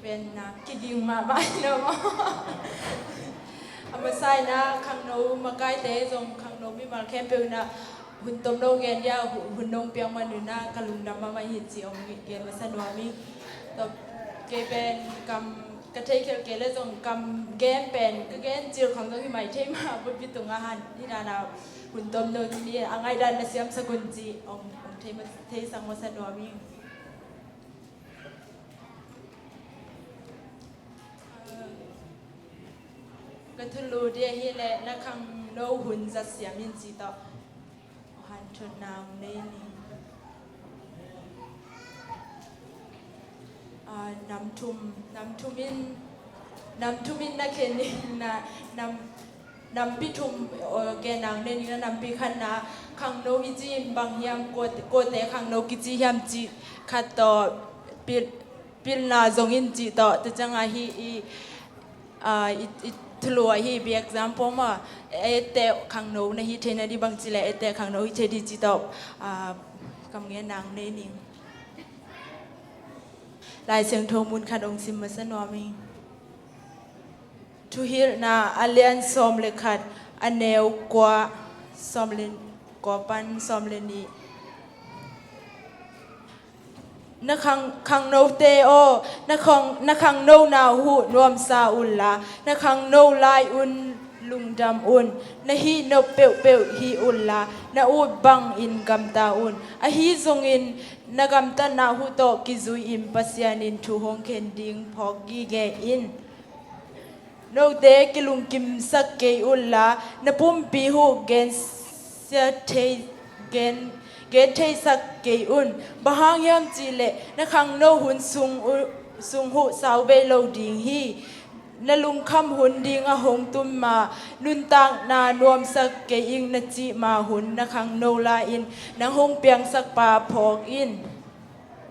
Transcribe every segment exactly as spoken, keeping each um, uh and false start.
Pen na kiging mahmah in a maw? A masa in a khangno makaite zong khangno mimal khempeuh in a hun tomno gen dia, hu- hun nong piang man un a ka lungdam mahmah hi ci ong gen masa nuam ing. Tua kei pen kam ka thei khelh kei le zong kam gen pen ka gen cil khang zong hi mai thei mah, bulpi tungah han hi dan a hun tomno ci ni a ngaihdan na siamsak un ci ong ong thei ma- theisak masa nuam ing. Ka thulu dia hi le na khangno hun zat siam in ci tawh hanthotna ong nei ni. Ah, nam thum nam thum in nam thum in na khen in na nam nampi thum, uh, gen nang nei ning na nampi khatna khangno i ci in bang hiam, ko- kote khangno kici hiam ci khat tawh pil- pilna zong in ci tawh te ciang ahi i, uh, i, i thulu ahi bi example ma ete khangno na hi thei na di bang ci le ete khangno hi thei di ci tawh, uh, kam gen nang nei ning. Lai Siangtho mun khat ong sim masa nuam ing. Thuhilhna a lian sawm le khat a neu kua, sawm le kua pan sawm le nih. Na khang- khangnote aw, na khang- na khangnona uh nuamsa unla, na khangno lai un lungdam un. Na hih nop peuhpeuh hih unla, na ut bangin gamta un. Ahi zongin na gamtatna uh tawh kizui-in Pasian in thu hong khen ding phawk gige in. Note kilungkimsak kei unla, na pumpi uh gensia thei- gen- gentheisak kei un. Bang hang hiam cihleh na khangno hun sung u- sung uh sau bei lo ding hi. Na lungkham hun ding a hong tun ma, nuntakna nuamsak kei ing na cih ma hun na khangno lai-in nang hong piangsak pa phawk in.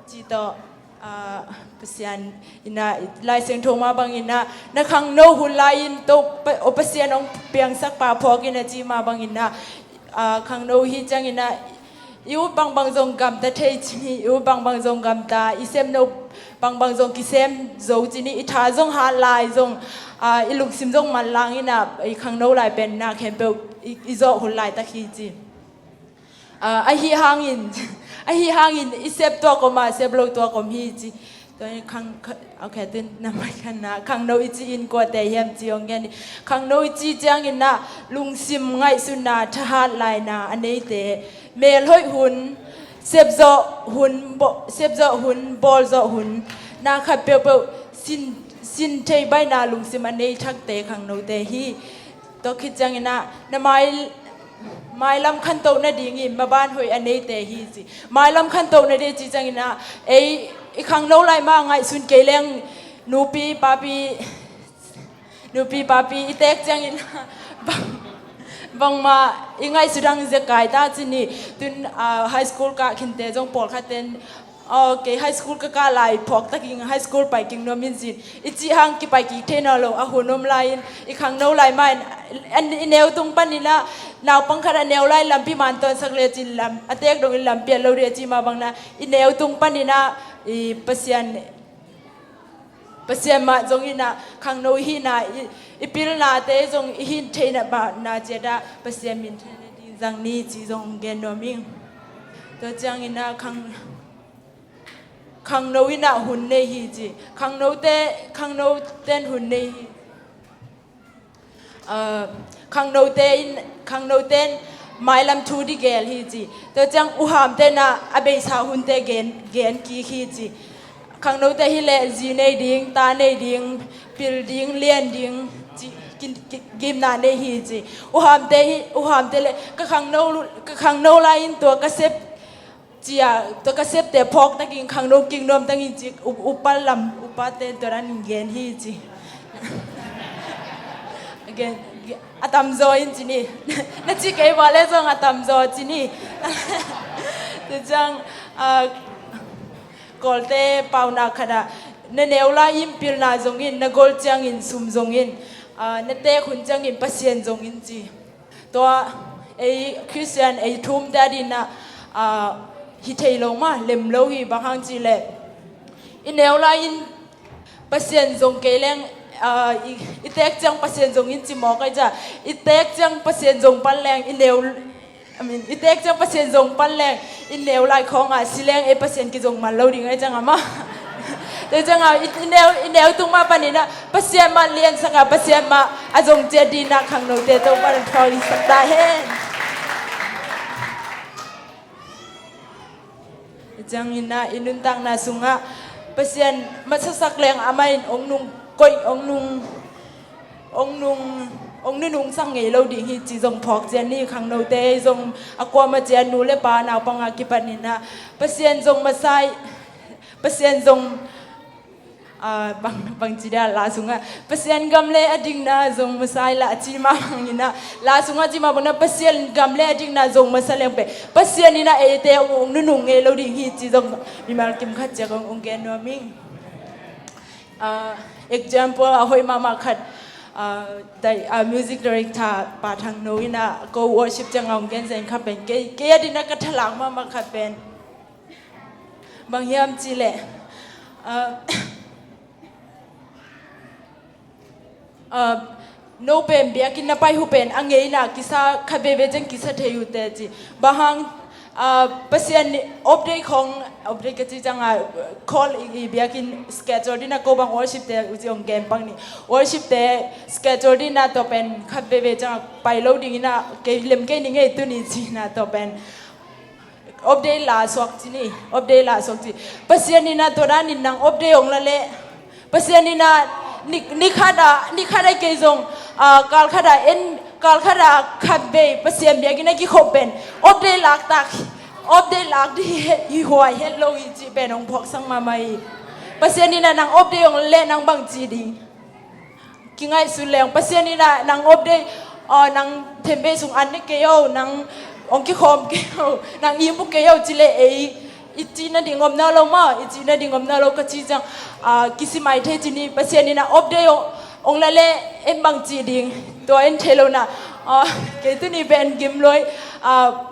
Ci tawh, ah, Pasian in a, Lai Siangtho mah bangin a, na khangno hun lai-in tawh Pa- aw Pasian hong piangsak pa phawk in a ci mah bangin a, ah, khangno hi ciangin a, i ut bangbang zong gamta thei ci ni, i ut bangbang zong gamta, i semno bangbang zong kisem zo ci ni, i tha zong hat lai zong, ah, i lungsim zong manlang in a, i khangno lai pen na khempeuh i, i zawh hun laitak hi ci. Ah, ahi hangin, ahi hangin i sep tuak om a, sep lo tuak om hi ci. Tua in khang- kha- okay, tun na mai khan na khangno i ci in kuate hiam ci hong gen ni. Khangno i ci ciangin na lungsim ngaihsutna thahat laina a neite, melhoih hun, sepzawh hun, bo- sepzawh hun, bawlzawh hun, na khat peuhpeuh sin- sin thei baina lungsim a nei thakte khangnote hi. Tua khit ciangin a na mai- mailam khantoh nadingin maban hoih a neite hi ci. Mailam khantoh na ding ci ciangin a, ei i khangno lai mah ngaihsun kei leng nupi papi, nupi papi i teek ciangin a, bang- bangmah i ngaihsut ang zekai ta ci ni. Tun, ah, high school kah khinte zong pawlkhat ten, aw, kei high school ka kah lai phawk takin high school pai kik nuam in cin. I cih hang kipai kik thei nawn lo a hun om lai-in i khangno lai mah in, an- i neu tung panin a naupang khat a neu lai lampi man tawnsak le cin lam- a teek dongin lampi a lo ding a cih mah bangin a i neu tung panin a i Pasian, Pasian mah zongin a khangno i hihna i, i pilnate zong i hih theihna mah na ciat a Pasian minthanna ding zang ni ci zong gen nuam ing. Tua ciangin a khang- khangno in a hun nei hi ci. Khangnote, khangnoten hun nei hi. Ah, khangnote in, khangnoten mailam thu di gel hi ci. Tua ciang uhamte na a beisa hunte gen, gen kik hi ci. Khangnote hi leh zi nei ding, ta nei ding, pil ding, lian ding ci, kin- ki- gimna nei hi ci. Uhamte hi, uhamte le ka khangno, ka khangno lai-in tua ka sep cia, tua ka septe phawk takin khangno kik nuam takin ci, u- upa lam, upate tua dan in gen hi ci. Gen- gen- a tamzaw in ci ni. Na ci kei vua le zong a tamzaw ci ni. Tua ciang, ah, Kawlte paunak khat ah na neu lai-in pilna zongin, na gol ciangin sum zongin, ah, na teek hun ciangin Pasian zongin ci. Tua ei Khristian ei thumte a dingin ah, ah, hi thei lo mah, lem lo hi, bang hang cih leh i neu lai-in Pasian zong kei leng, ah, i, i teek ciang Pasian zong in ci mawk ahi ciang, i teek ciang Pasian zong pan leng i neu, I mean, i teek ciang Pasian zong pan leng i neu lai khawngah si leng ei Pasian kizong man lo ding ahi ciang a mah. Tua ciangah i, i neu, i neu tung mah paninah Pasian mah liansak a, Pasian mah a zong ciat dinah khangnote Topa'n thawhlisak ta hen. Cianginah i nuntakna sungah Pasian masasak leng amah in ong nung koih, ong nung, ong nung, ong nunung sang ngei lo ding hi ci zong phawk cian ni. Khangnote zong a kuamah cian nu le pa naupang a kipaninah Pasian zong masai, Pasian zong, ah, bang, bang ci dia la sungah Pasian gam le a dikna zong masai la a ci mah banginah, la sungah ci mah banginah Pasian gam le a dikna zong masa leng pen Pasian inah eite ong, ong nunung ngei lo ding hi ci zong mimal kim khat ciak ong, ong gen nuam ing. Ah, example a hoih mahmah khat, ah, dai-, ah, music director Pa Thang No inah ko worship ciangah ong gen zen khat pen kei, kei a dinah ka thalak mahmah khat pen bang hiam cih leh, ah, ah, no pen biakinn na pai uh pen a ngeina kisa khat veve ciang kisa thei uh teh ci. Bang hang, ah, Pasian nih off day khawng, off day ka cih ciangah call i, i biakinn schedule dinah ko bang worship te uh ci ong gen pak ni. Worship te schedule dinah tua pen khat veve ciangah pai lo dinginah kei lem kei ning ei tuni cinah tua pen off day la suak ci ni, off day la suak ci. Pasian inah tua danin nang off day ong la leh Pasian inah ni, ni khat ah, ni khat ah kei zong, ah, kal khat ah en, kal khat ah khat vei Pasian biakinn a kikhop pen off day lak tak, off day lak ding hi, hi huai het lo hi cih pen ong phawksak mahmah hi. Pasian inah nang off day ong la leh nang bang ci ding? Kingaihsun leng Pasian inah nang off day, ah, nang themvei sung an ne kei o, nang ong kikhawm kei o, nang i mu kei o ci leh ei i cihna ding om nawn lo maw, i cihna ding om nawn lo ka cih ciang, ah, kisimai thei ci ni. Pasian inah off day ong, ong la leh en bang cih ding? Tua en thei lo nah, ah, kei tuni pen gim luai, ah,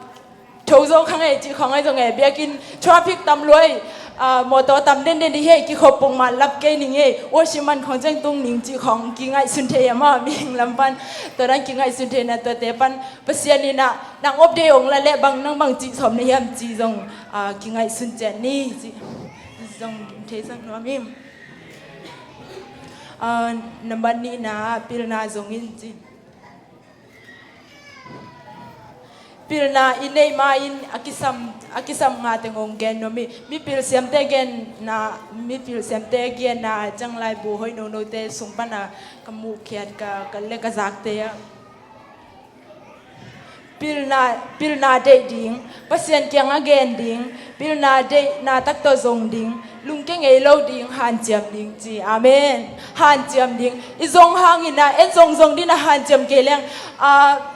tho zo kha ngei cih khawng ahi zong e, biakinn traffic tam luai, ah, mawtaw tam denden dih hi ei, kikhop pongmah lap kei ning ei, worship man khawng ciang tung ning cih khawng kingaihsun thei a mah, mihing lam pan. Tua dan kingaihsun theina tuate pan Pasian inah nang off day ong la leh bang, nang bang cih sawm na hiam cih zong, ah, kingaihsun ciat ni cih zong theisak nuam ing. Ah, nambat nihna pilna zong in cih. Pilna i neih ma-in a kisam, a kisam nga teng ong gen nuam ing. Mipil siamte genna, mipil siamte genna ciang laibu hoih nonote sung pana ka muhkhiat ka, ka le ka zakte ah pilna, pilna deih ding, Pasian kiangah gen ding, pilna deihna tak tawh zong ding, lungkia ngei lo ding, hanciam ding ci. Amen. Hanciam ding. I zong hanginah en zongzong dinah hanciam kei leng, ah,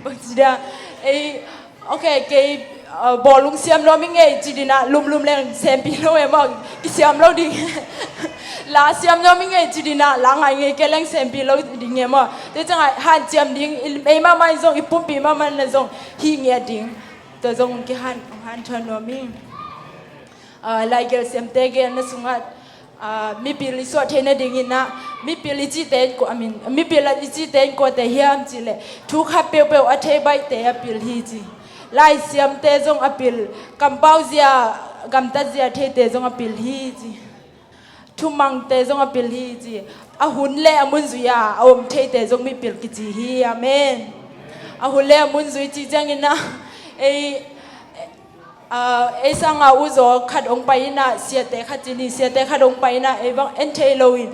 bang ci dia, ei, ok, kei, ah, bawlung siam lo mi ngei ci dinah lumlum leng sempi lo e maw, kisiam lo ding. La siam lo mi ngei ci dinah la ngai ngei kei leng sempi lo ding e maw. Tua ciangah hanciam ding, i, ei mahmah in zong, i pumpi mahmah in zong hih ngiat ding. Tua zong kihan, hanthawn nuam ing. Ah, laigelh siamte gelna sungah, ah, mipil i suah theih nadinginah, mipil i cihte in kua, I mean, mipil i cihte in kuate hiam cih leh thu khat peuhpeuh a thei baihte a pil hi ci. Laisiamte zong a pil, kampau zia, gamtat zia theite zong a pil hi ci. Thumangte zong a pil hi ci. A hun le a mun zui-a a om theite zong mipil kici hi. Amen. A hun le a mun zui cih cianginah ei, ah, ei sanga uzaw khat ong pai inah siate khat ci ni, siate khat ong pai inah ei bang en thei loin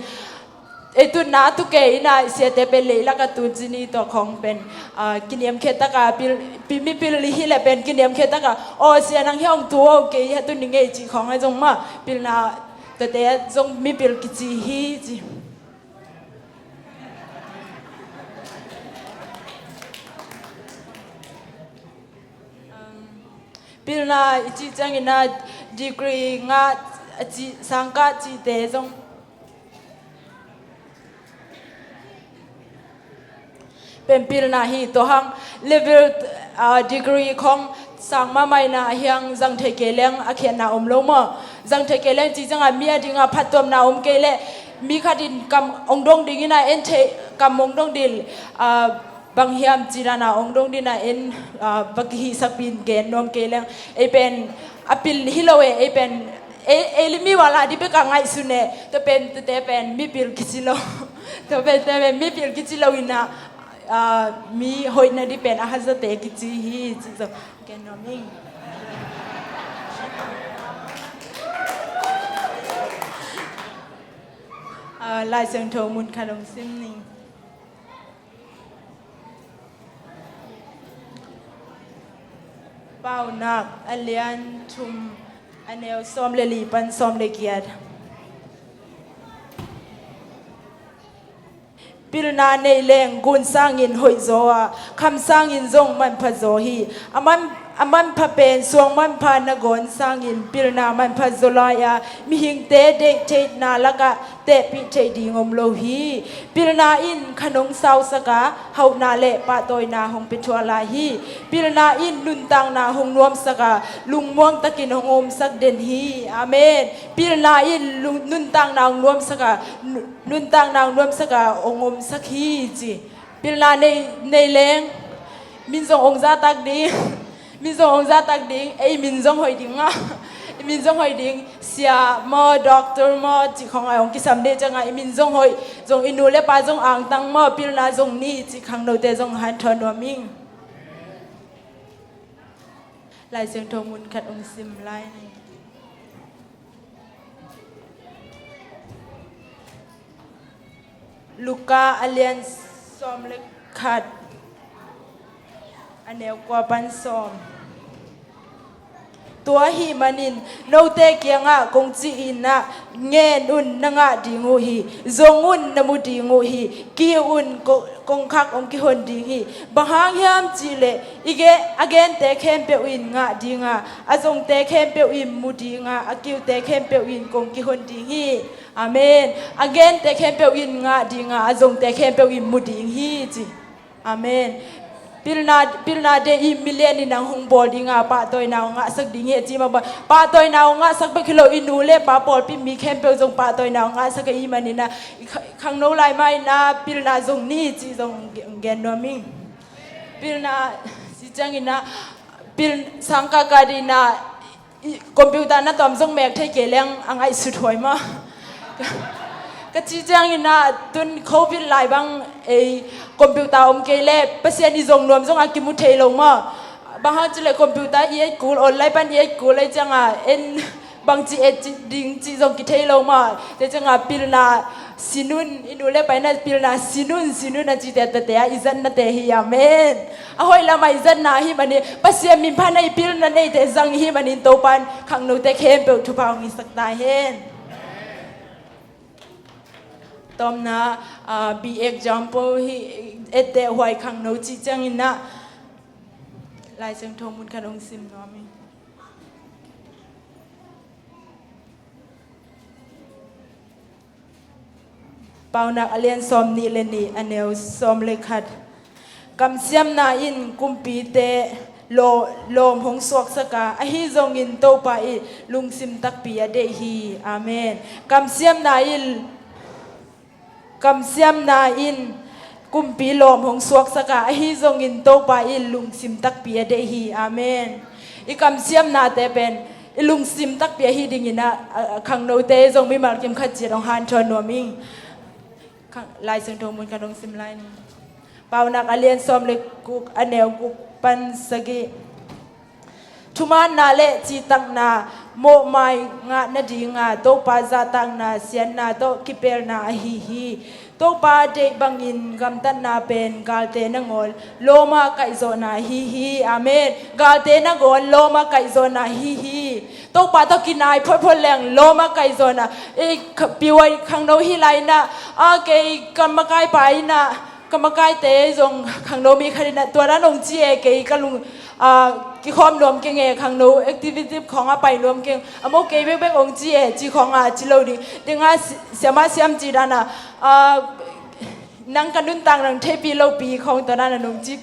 ei tutna a tu kei inah siate pen leilak a tun ci ni. Tua khawng pen, ah, kiniamkhiat taka pil, pi, mipil i hih leh pen kiniamkhiat taka aw sia nang hia ong tu aw, kei hia tun ning ei cih khawng ahi zong mah pilna tuate zong mipil kici hi ci. Pilna i cih cianginah degree ngah a cih, sangkah cihte zong pen pilna hi. Tua hang level, ah, degree khawng sang mahmah inah a hiang zang thei kei leng a khiatna om lo maw. Zang thei kei leng ci ciangah mi a dingah phattuamna om kei leh mi khat in kam hong dong ding in ah en thei, kam hong dong ding, ah, bang hiam ci dan ah hong dong ding in ah en, ah, va kihihsakpih in gen nuam kei leng. Ei pen a pil hi lo e, ei pen ei, ei li mi val a ding bek a ngaihsun e. Tua pen, tuate pen mipil kici lo. Tua pen, tuate pen mipil kici lo in ah, ah, mi hoihna ding pen a hazate kici hi ci zong gen nuam ing. Ah, Lai Siangtho mun khat hong sim ning. Paunak a lian thum, a neu sawm le li pan sawm le giat. Pilna nei leng gun sangin hoih zaw a, kham sangin zong manpha zaw hi. A man, a manpha pen suang manpha nangawn sangin pilna manpha zaw lai a, mihingte deih theihna lakah tehpih theih ding om lo hi. Pilna in khan hong sausak a, hauhna le pahtawina hong pia thuah lai hi. Pilna in nuntakna hong nuamsak a, lungmuang takin hong omsak den hi. Amen. Pilna in lung-, nuntakna hong nuamsak a, nu-, nuntakna hong nuamsak a, hong omsak hi ci. Pilna nei, nei leng min zong hong zahtak ding. Min zong hong zahtak ding, ei min zong hoih ding a. I min zong hoih ding, sia maw, doctor maw, cih khawng a hong kisam ding ciangah, i min zong hoih, zong i nu le pa zong angtang maw, pilna zong ni, cih khangnote zong hanthawn nuam ing. Lai Siangtho mun khat hong sim lai ni. Luka a lian sawm le khat, a neu kua pan sawm. Tua ahih manin note kiangah kong cih in ah, ngen un, na ngah ding uh hi. Zong un, na mu ding uh hi. Kiu un, ko-, kongkhak hong kihon ding hi. Bang hang hiam cih leh i ge-, a gente khempeuh in ngah ding a, a zongte khempeuh in mu ding a, a kiute khempeuh in kong kihon ding hi. Amen. A gente khempeuh in ngah ding a, a zongte khempeuh in mu ding hi ci. Amen. Pilna, pilna deih i, milian in nang hong bawl ding a, pahtawina hong ngahsak ding hi a ci mah bang. Pahtawina hong ngahsak bek hi lo, i nu le pa, pawlpi mi khempeuh zong pahtawina hong ngahsak ahih manin ah, i kha-, khangno lai mah in ah pilna zong ni ci zong gen nuam ing. Pilna ci ciangin ah, pil sangkah kah ding in ah, i, computer na tuam zong mek thei kei leng a ngaihsut huai mah. Ka ci ciangin ah, tun covid lai bang ei computer om kei leh Pasian i zong nuam zong a kimu thei lo mah. Bang hang cih leh computer i et kul, online pan i et kul ei ciangah en bangci et ci ding cih zong kithei lo mah. Tua ciangah pilna sin un, i nu le pa in ah pilna sin un, sin un a cite, tuate ah i zatnate hi. Amen. A hoih lamah i zatna ahih manin, Pasian min phatna i pilna neite zang i hih manin Topa'n khangnote khempeuh thupha hong hisak ta hen. Tawpna, ah, be example hi, etteh huai khangno cih ciangin ah, Lai Siangtho mun khat hong sim nuam ing. Paunak a lian sawm nih le nih, a neu sawm le khat. Kamsiamna in kumpite law-, lawm hong suaksak a, ahi zongin Topa i lungsim takpi a deih hi. Amen. Kamsiamna in, kamsiamna in kumpi lawm hong suaksak a, ahi zongin Topa i lungsim takpi a deih hi. Amen. I kamsiamnate pen i lungsim takpi ahi dingin ah, a, a, khangnote zong mimal kim khat ciat hong hanthawn nuam ing. Khang-, Lai Siangtho mun khat hong sim lai ni. Paunak a lian sawm le guk, a neu guk pan sagih. Thumaanna le citakna mawhmai ngah nading a, Topa zahtakna siatna tawh kipelna ahi hi. Topa deih bangin gamtatna pen galte nangawn lawm a kaihzawhna ahi hi. Amen. Galte nangawn lawm a kaihzawhna ahi hi. Topa tawh kinai photphot leng lawm a kaihzawhna. Ei, kha-, piuai khangno hi lai in ah, a, kei ka makaipa in ah, ka makaite zong khangno mi khat in ah, tua dan hong ci e, kei ka lung, a, kikhawm nuam keng e, khangno activity khawng a pai nuam keng. A maw, kei bekbek hong ci e, ci khawng a ci lo ding. Ding a si-, siamah siam ci dan a, a, nang ka nuntak nang theihpih lopi khawng tua dan a nong ci.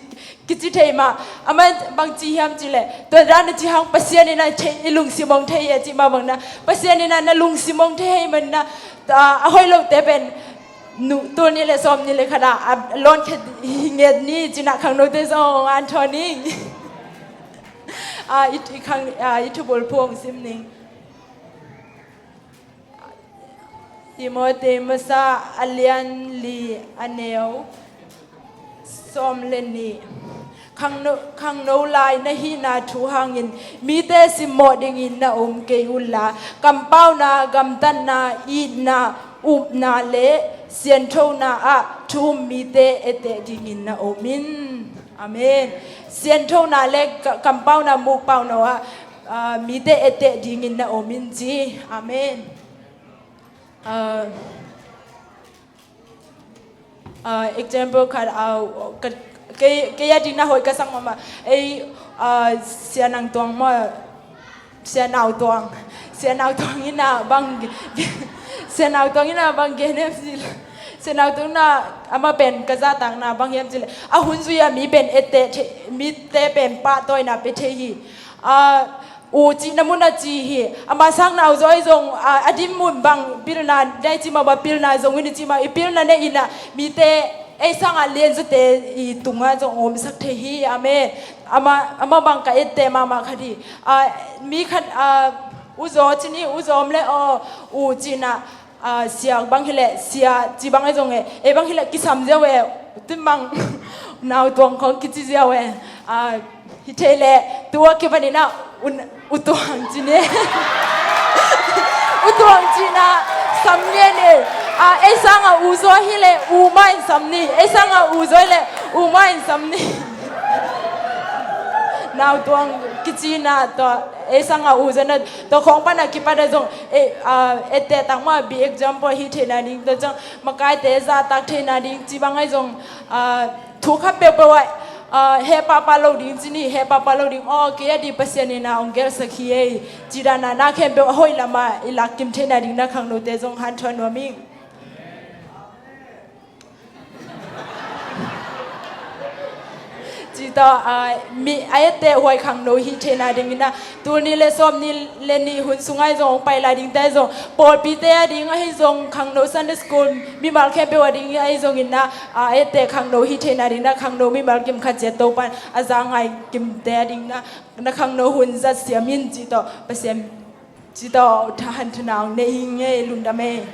kici thei mah. Amah bang ci hiam cih leh, tua dan a ci hang Pasian in a thei, i lungsim hong thei hi a cih mah bang na, Pasian in a na lungsim hong thei hi man na, a, a hoih lote pen, nu, tul nih le sawm nih le khat ah, a lawn khat hi nget ni, ci-in a khangnote zong hong hanthawn ning. A, i, i khang, a, i thubulphu hong sim ning. Timoti masa a lian li a neu sawm le nih. Khangno, khangno lai na hihna thu hangin mite simmawh dingin na om kei unla, kampauna, gamtatna, itna, upna le sianthona ah thu um mite etteh dingin na om in. Amen. Sianthona le ka, kampauna, mukpauna ah, ah, mite etteh dingin na om in ci. Amen. Ah, ah, example khat, ah, ka, kei, kei a ding na hoih ka sak mahmah. Ei, ah, Sia Nang Tuang maw, Sia Nau Tuang, Sia Nau Tuang in a bang, Sia Nau Tuang in a bang gen hiam cih leh, Sia Nau Tuang in a, amah pen ka zahtakna bang hiam cih leh, a hun zui a mi pen etteh thei, mite pen pahtawina pia thei hi. Ah, u cihna mun a ci hi. Amah sang nauzaw i zong, a, a dinmun bang pilna, dai ci mah bang pilna zong in i ci mah, i pilna nei in a mite ei sang a lianzate i tungah zong omsak thei hi. Amen. Amah, amah bang ka etteh mahmah khat hi. A, mi khat, a, uzaw ci ni, uzaw om le aw, u cihna, ah, sia bang hi leh, sia ci bang e zong e, ei bang hi leh kisam ziau e, tun bang Nau Tuang khong kici ziau e, ah, hi thei leh, tua kipan in a, un, u Tuang ci ni. U Tuang cihna, sam ngen e, ah, ei sang a uzaw hi leh, u mah in sam ni, ei sang a uzaw hi leh, u mah in sam ni. Nau Tuang kici na tua, ei sang a uzaw na, tua khong pan a kipat a zong, eh, ah, etteh tak mah, be example hi theihna ding, tua ciang makaite zahtak theihna ding, ci bang ahi zong, ah, thu khat peuhpeuh ah, ah, heh pahpah lo ding ci ni, heh pahpah lo ding, aw, kei a ding Pasian in a hong gelsak hi ei, ci dan a, na khempeuh a hoih lam ah i lak kim theihna ding na khangnote zong hanthawn nuam ing. Ci tawh, ah, mi a etteh huai khangno hih theihna dingin a, tul nih le sawm nih le nih hun sung ahi zong, hong pai lai dingte ahi zong, pawlpite a ding ahi zong, khangno Sunday school mimal khempeuh a ding ahi zongin a, ah, a etteh khangno hih theihna dingin a, khangno mimal kim khat ciat Topa'n a za ngai kimte a dingin a, na khangno hun zat siam in ci tawh, Pasian ci tawh, tha han thana hong nei hi ing ei, lungdam ei.